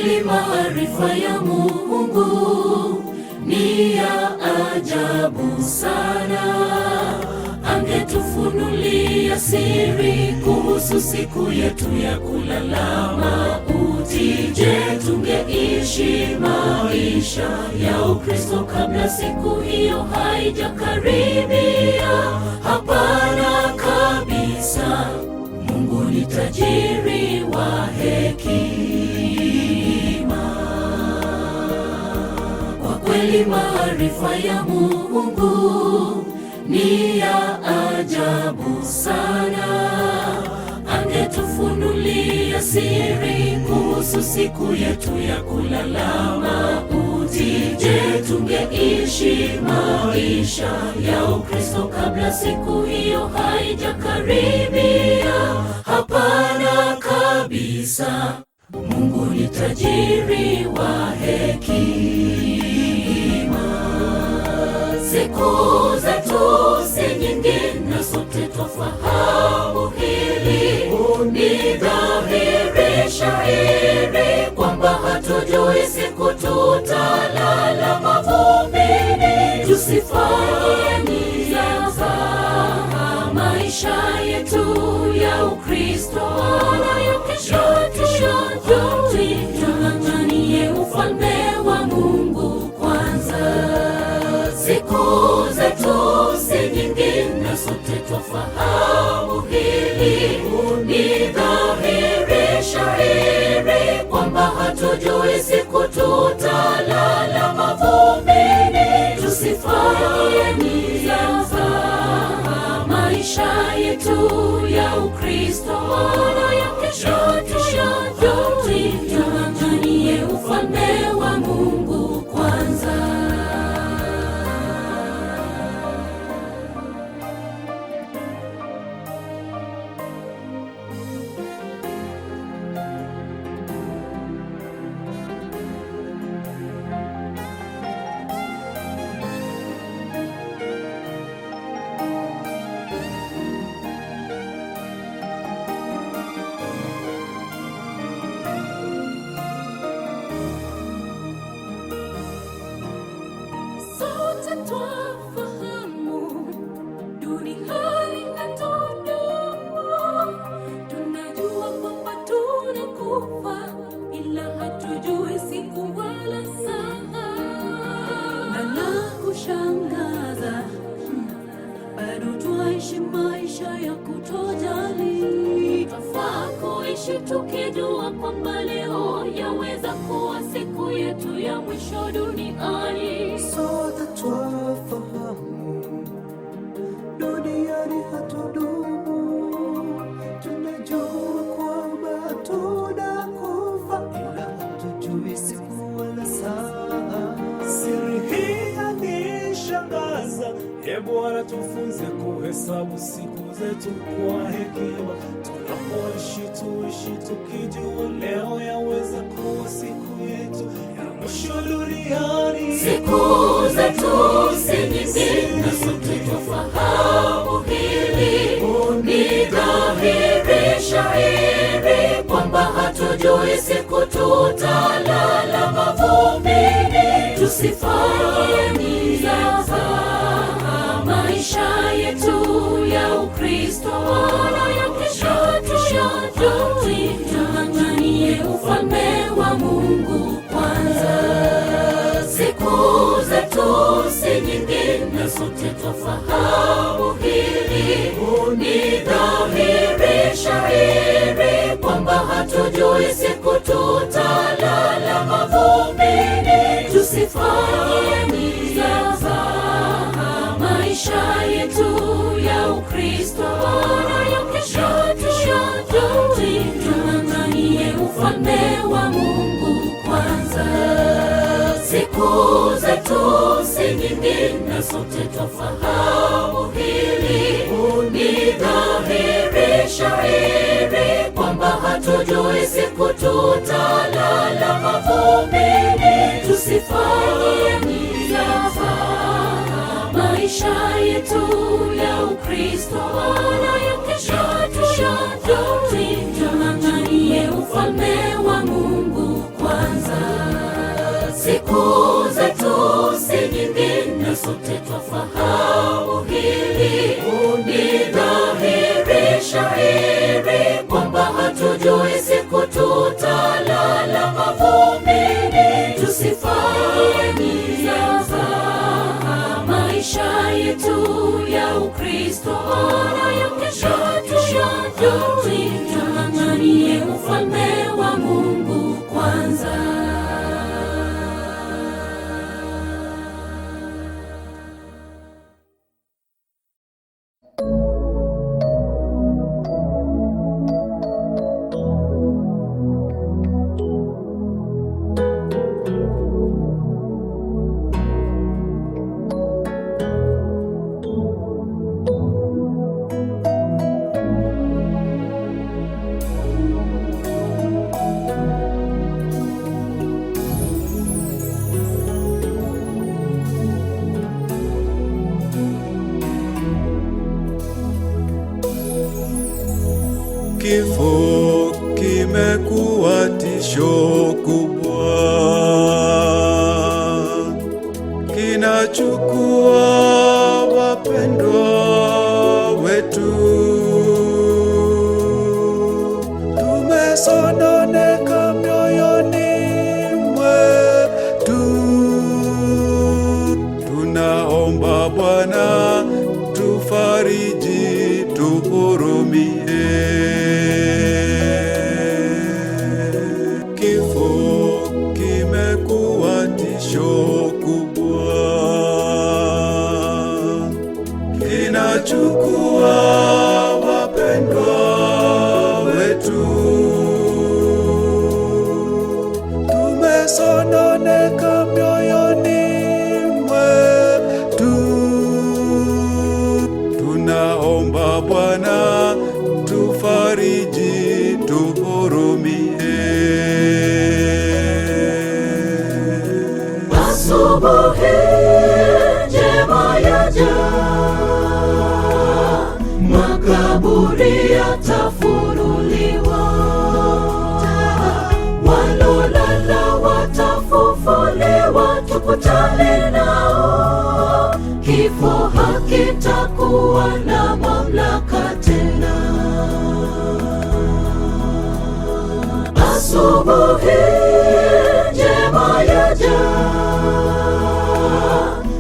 Kweli maarifa ya Mungu ni ya ajabu sana. Angetufunulia siri kuhusu siku yetu ya kulala mauti. Je, tungeishi maisha ya Ukristo kabla siku hiyo haijakaribia? Hapana kabisa. Mungu ni tajiri wa hekima. Kwa kweli maarifa ya Mungu ni ya ajabu sana. Angetufunulia siri kuhusu siku yetu ya kulala mauti. Je, tungeishi maisha ya Ukristo kabla siku hiyo haijakaribia? Hapana kabisa. Mungu ni tajiri wa hekima. Siku zetu si nyingi na sote twafahamu hili. Ni dhahiri shahiri kwamba hatujui siku tutalala mavumbini. Tusifanye mzaha maisha yetu ya Ukristo, wala ya kesho tuyajui. Tung'ang'anie ufalme wa Mungu kwanza. Siku zetu si nyingi na sote twafahamu hili. Ni dhahiri shahiri kwamba hatujui siku tutalala mavumbini. Tusifanye mzaha maisha yetu ya Ukristo, wala ya kesho tuyajui. Tung'ang'anie ufalme wa Mungu kwanza. Sote twafahamu duniani hatudumu, tunajua kwamba tunakufa, ila hatujui siku wala saa. Na la kushangaza, bado twaishi maisha ya kutojali. Twafaa kuishi tukijua kwamba leo yaweza kuwa siku yetu ya mwisho duniani. Sote twafahamu duniani hatudumu, tunajua kwamba tunakufa, ila hatujui siku wala saa. Siri hii yanishangaza, e Bwana, tufunze kuhesabu siku zetu kwa hekima. Tunapoishi tuishi tukijua leo yaweza kuwa siku yetu ya mwisho duniani. Siku zetu si nyingi na sote twafahamu hili. Ni dhahiri shahiri kwamba hatujui siku tutalala mavumbini. Tusifanye mzaha maisha yetu ya Ukristo, wala ya kesho tuyajui. Tung'ang'anie ufalme wa Mungu kwanza. Siku zetu si nyingi na sote twafahamu hili. Ni dhahiri shahiri kwamba hatujui siku tutalala mavumbini. Tusifanye mzaha maisha yetu ya Ukristo, wala ya kesho tuyajui. Tung'ang'anie ufalme wa Mungu kwanza. Siku zetu si nyingi na sote twafahamu hili. Ni dhahiri shahiri kwamba hatujui siku tutalala mavumbini. Tusifanye mzaha maisha yetu ya Ukristo, wala ya kesho tuyajui. Tung'ang'anie ufalme wa Mungu. kwanza. Siku zetu si nyingi na sote twafahamu hili. Ni dhahiri shahiri kwamba hatujui siku tutalala mavumbini. Tusifanye mzaha maisha yetu ya Ukristo, na ya kesho hatuyajui. Tung'ang'anie ufalme wa Mungu kwanza. Kifo kimekuwa tisho kubwa, kinachukua wapendwa wetu. Tumesononeka mioyoni mwetu, tunaomba Bwana tufariji, tuhurumie. Kifo kimekuwa tisho kubwa, kinachukua wapendwa wetu. Tumesononeka mioyoni mwetu, tunaomba Bwana tufariji, tuhurumie. Asubuhi njema yaja, makaburi yatafunuliwa, walolala watafufuliwa, tukutane nao. Kifo hakitakuwa na mamlaka tena. Asubuhi njema yaja,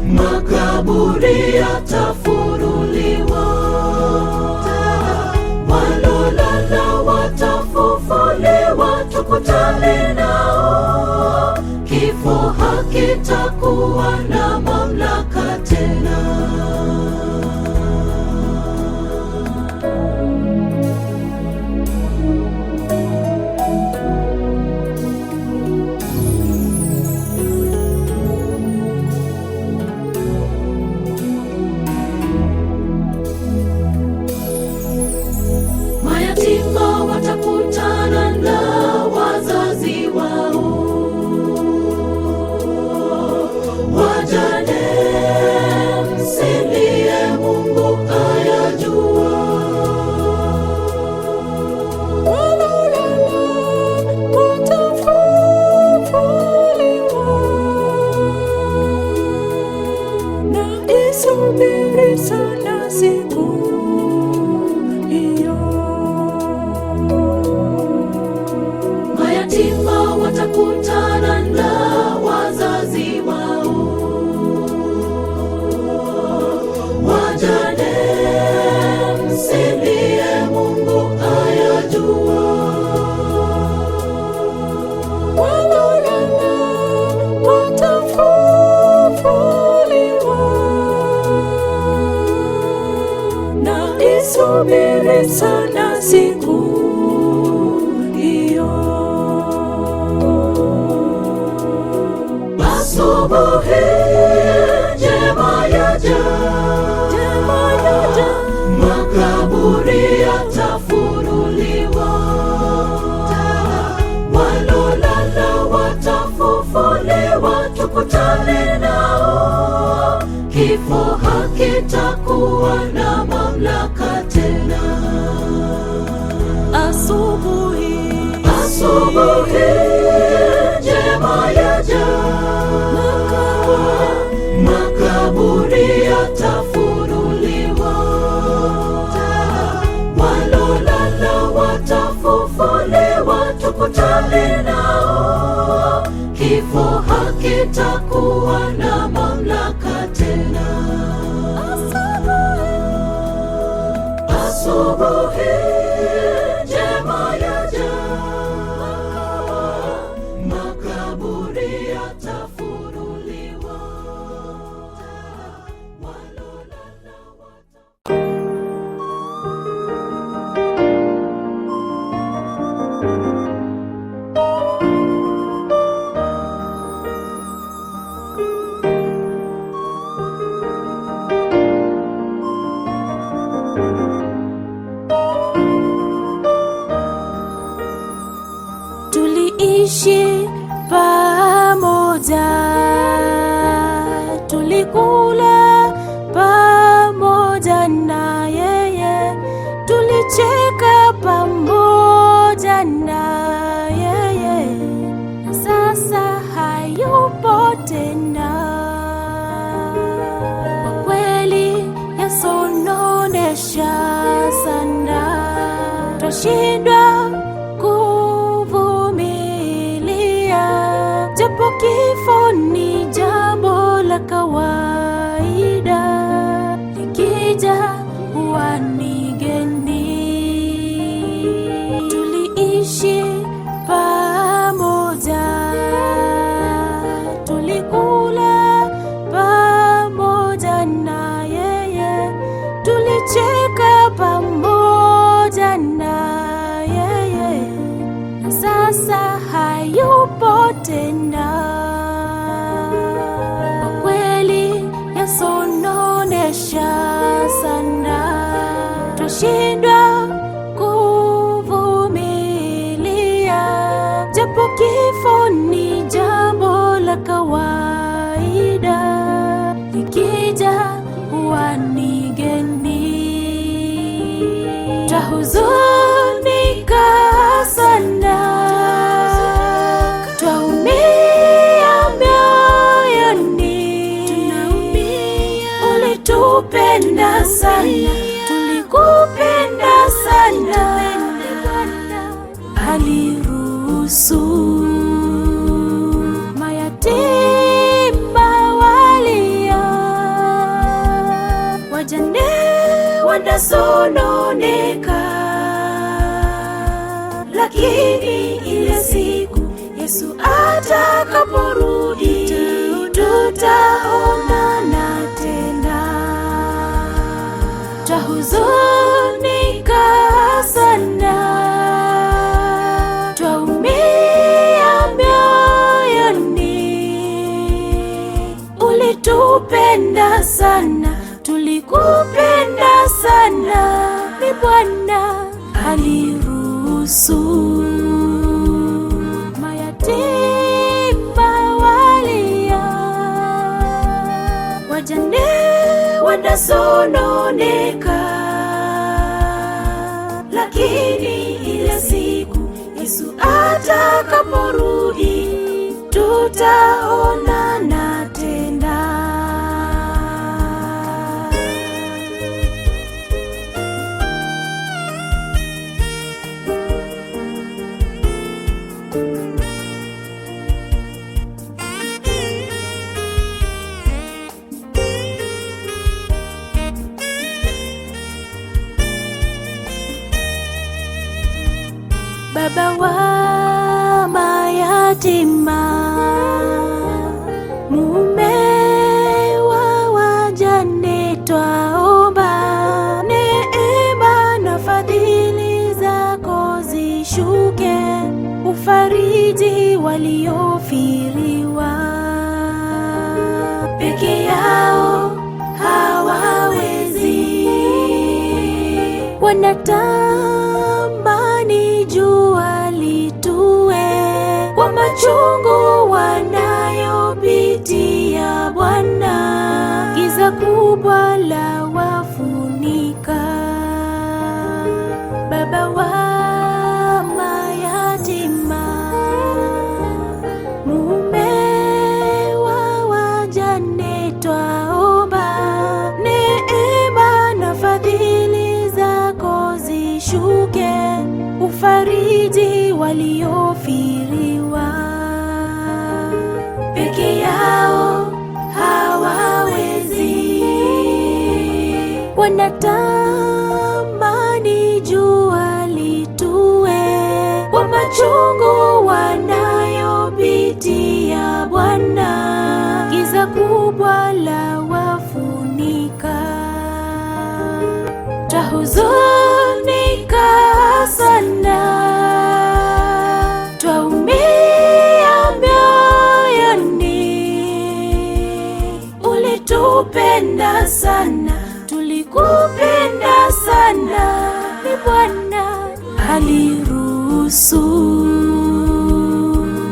makaburi yatafunuliwa, walolala watafufuliwa, tukutane nao. Kifo hakitakuwa na mamlaka tena. Mayatima watakutana na wazazi wao, wajane msilie, Mungu ayajua. Walolala watafufuliwa, na isubiri sana siku hiyo. Mayatima watakutana na wazazi wao, wajane msilie, Mungu ayajua. Walolala watafufuliwa, na isubiri sana siku hiyo. Asubuhi njema yaja, Njema yaja, makaburi yatafunuliwa, walolala watafufuliwa, tukutane nao. Kifo hakitakuwa na mamlaka tena. Asubuhi Asubuhi Hakitakuwa na mamlaka tena. Asubuhi njema yaja, makaburi yatafunuliwa, walolala wata Tuliishi pamoja, tulikula pamoja na yeye, tulicheka pamoja na yeye, na sasa hayupo tena. Kwa kweli yasononesha sana, twashindwa kuvumilia, japo kifo ni jambo la kawaida, likija huwa ni geni. Tuliishi pamoja, tulikula pamoja na yeye, tulicheka pamoja na yeye, na sasa hayupo tena. Kwa kweli yasononesha sana, twashindwa kuvumilia, japo kifo ni jambo la kawaida, likija huwa ni geni. Twahuzunika sana, twaumia mioyoni, ulitupenda sana, tulikupenda sana, aliruhusu mayatima walia, wajane wanasononeka, lakini ile siku Yesu atakaporudi tutaonana tena. Twahuzunika sana, twaumia mioyoni, ulitupenda sana, tulikupenda sana, ni Bwana aliruhusu mayatima walia, wajane wanasononeka, lakini ile siku Yesu atakaporudi tutaonana tena. Baba wa mayatima, mume wa wajane, twaomba neema na fadhili zako zishuke, ufariji waliofiriwa, peke yao hawawezi, wanatamani jua litue kwa machungu wanayopitia Bwana, giza kubwa la wafunika. Baba wa mayatima, mume wa wajane, twaomba neema na fadhili zako zishuke, ufariji waliofiriwa, peke yao hawawezi, wanatamani jua litue kwa machungu wanayopitia Bwana, giza kubwa la wafunika, twahuzunika sana, twaumia mioyoni. Ulitupenda sana, tulikupenda sana, ni Bwana aliruhusu.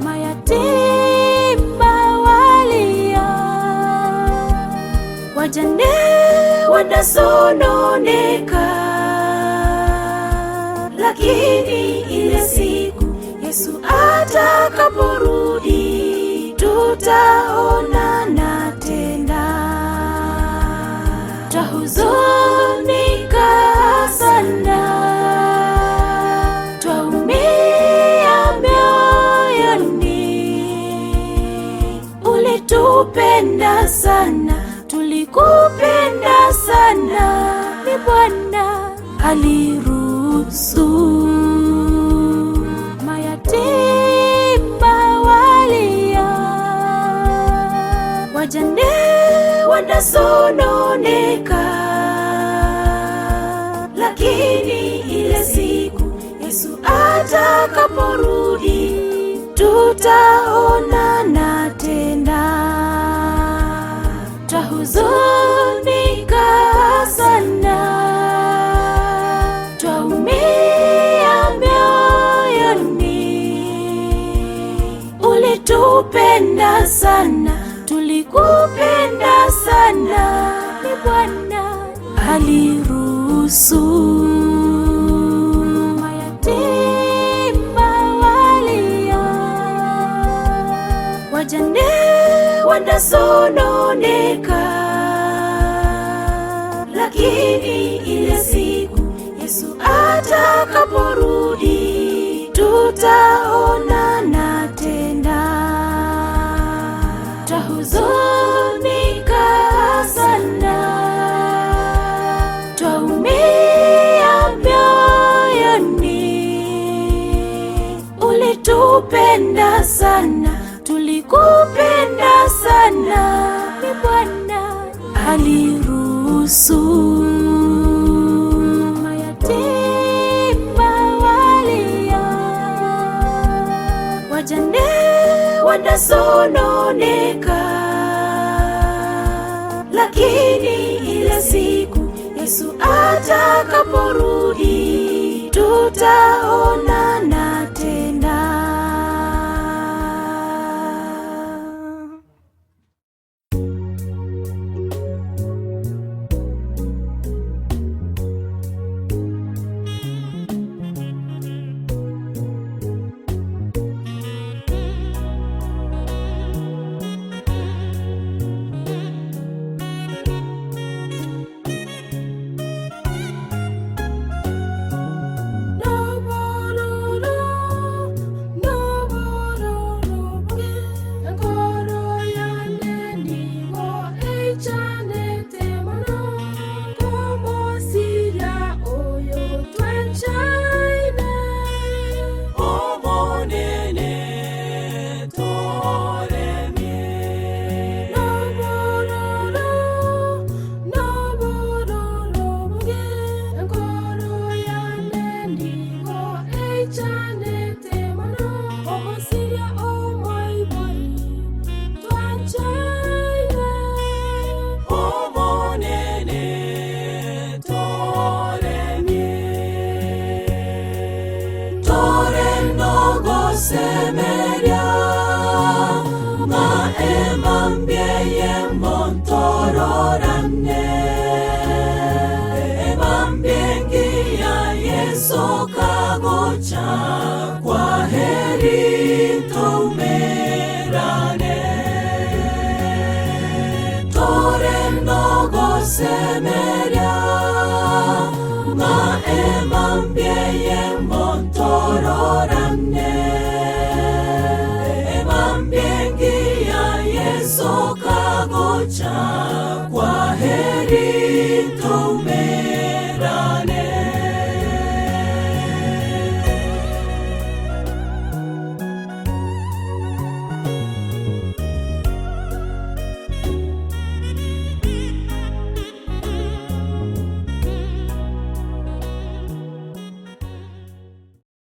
Mayatima walia, wajane wanasononeka, lakini ile siku Yesu atakaporudi tutaonana tena. Twahuzunika sana, twaumia mioyoni. Ulitupenda sana, tulikupenda sana, ni Bwana aliruhusu. Mayatima walia, wajane wanasononeka, lakini ile siku Yesu atakaporudi tutaonana tena. Twahuzunika sana, twaumia mioyoni. Ulitupenda sana, tulikupenda sana, ni Bwana aliruhusu. Mayatima walia, wajane wanasononeka, lakini ile siku Yesu atakaporudi tutaonana tena. Twahuzunika sana, twaumia mioyoni. Ulitupenda sana, tulikupenda sana, ni Bwana aliruhusu. Mayatima walia, wajane wanasononeka, lakini ile siku Yesu atakaporudi tutaonana tena. Na Bwana Yesu kagocha.